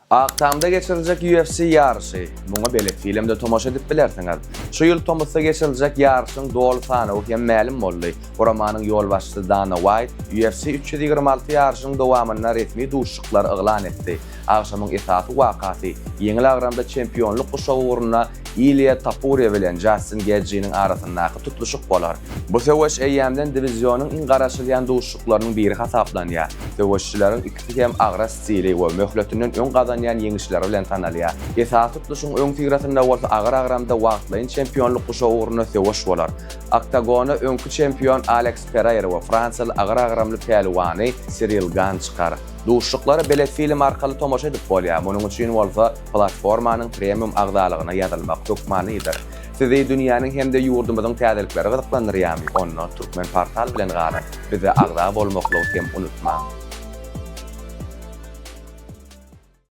Ak Tamda geçiriljek UFC ýaryşy, muňa belet filmde tomaşa edip bilersiňiz. Şu ýyl tomusda geçiriljek ýaryşyň doly sanawy hem mälim boldy. Guramanyň ýolbaşçysy Dana Waýt UFC 326 ýaryşynyň dowamynda resmi duşuşyklary yglan etdi. Agşamyň esasy wakasy, ýeňil agramda çempionlyk guşagy ugrunda Iliýa Topuriýa bilen Jastin Getjiniň arasyndaky tutluşyk bolar. Bu söweş eýýämden diwizionyň iň garaşylýan duşuşyklarynyň biri hasaplanýar. Söweşçileriň ikisi hem agras stili we möhletinden öň gazanýan ýeňişleri bilen tanalýar. Esasy tutluşygyň öňüsyrasynda bolsa agyr agramda wagtlaýyn çempionlyk guşagy ugrunda söweş bolar. Oktagona öňki çempion Aleks Pereýra we fransiýaly agyr agramly pälwany Siril Gan çykar. Duşuşyklara belet film arkaly tomaşa edip bolýar, munuň üçin bolsa platformanyň premium agzalygyna ýazylmak hökmanydyr. Sizi dünýäniň hem-de ýurdumyzyň täzelikleri gyzyklandyrýarmy? Onda Turkmenportal bilen galyň! Bize agza bolmaklygy hem unutmaň!